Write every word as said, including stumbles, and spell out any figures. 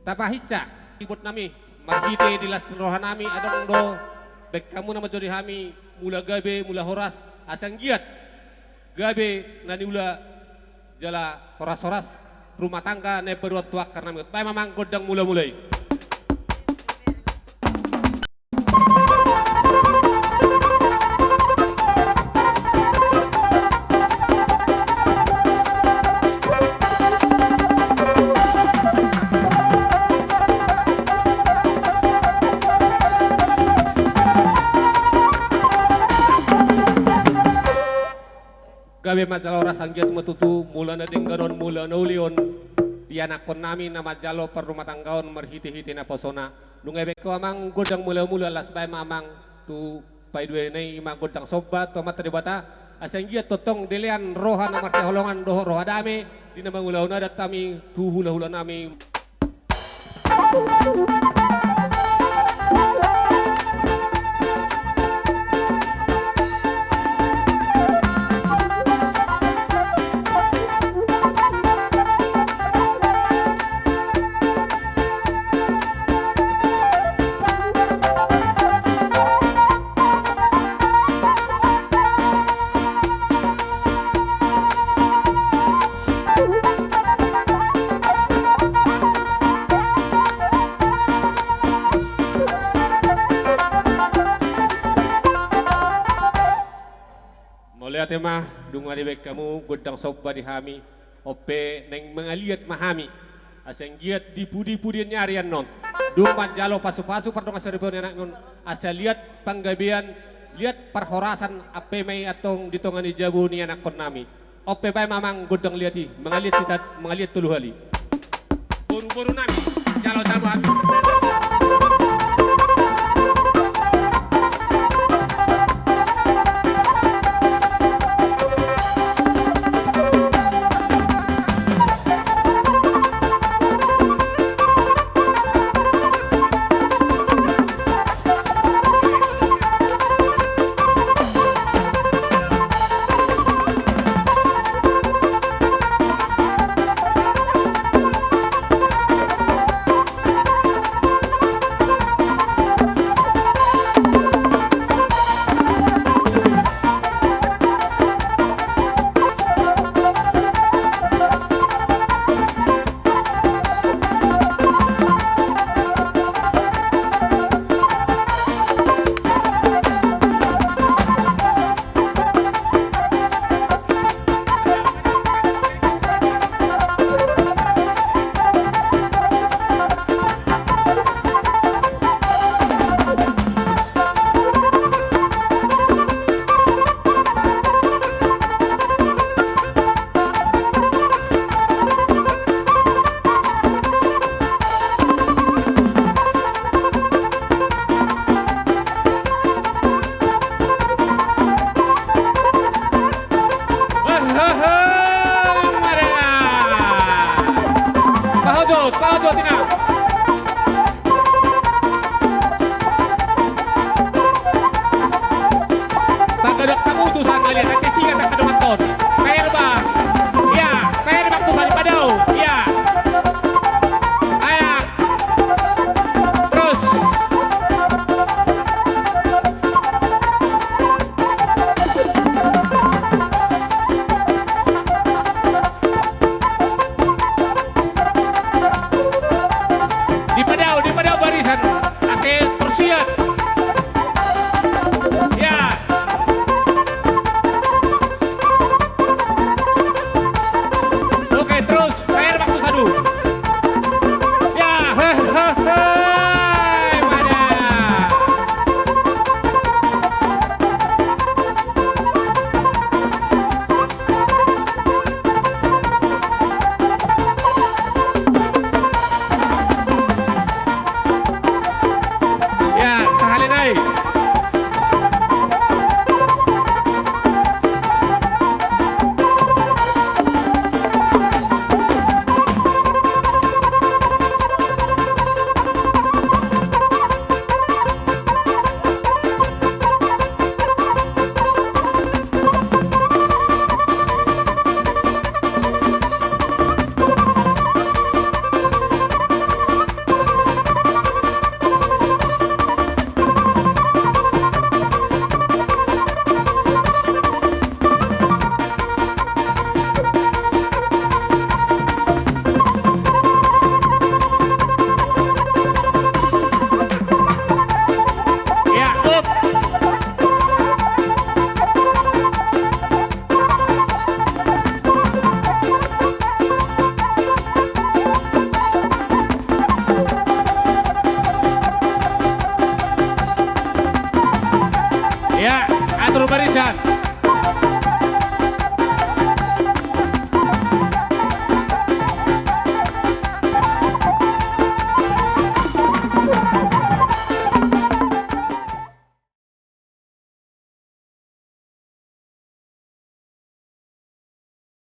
Tapahinsa, ibot nami, marhite di las ni roha nami, adong do, baen hamu na manjou di hami, mula gabe, mula horas, asa anggiat, gabe, na niula, jala horas-horas, rumah tangga, na imbaruan tu angka nami, baen ma amang gondang mula-mula i. Gabe ma jala horas, anggiat ma tutu mula na denggan on, mula na uli on, di anakkon nami na manjalo parrumatanggaon marhite-hite naposona. Nunga dibaen ho amang gondang mula-mula, las baen ma amang tu paidua na i, ima gondang somba tu Amanta Debata, asa anggiat tongtong dilean roha na marsihaholongan dohot roha dame di na mangulahon adat hami tu hula-hula nami. Mauliate ma, dung dibaen hamu gondang somba di hami, on pe naeng mangaliat ma hami. Asa anggiat di pudi-pudi ni ari annon, dung manjalo pasu-pasu pardongan saripeon ni anakmi on, asa liat panggabean, liat parhorasan, ampe ma i antong di tonga ni jabu ni anakkon nami. On pe baen ma amang gondang liat i, mangaliat sitat, mangaliat tolu hali. Boru-boru nami, jalo-jalo hami.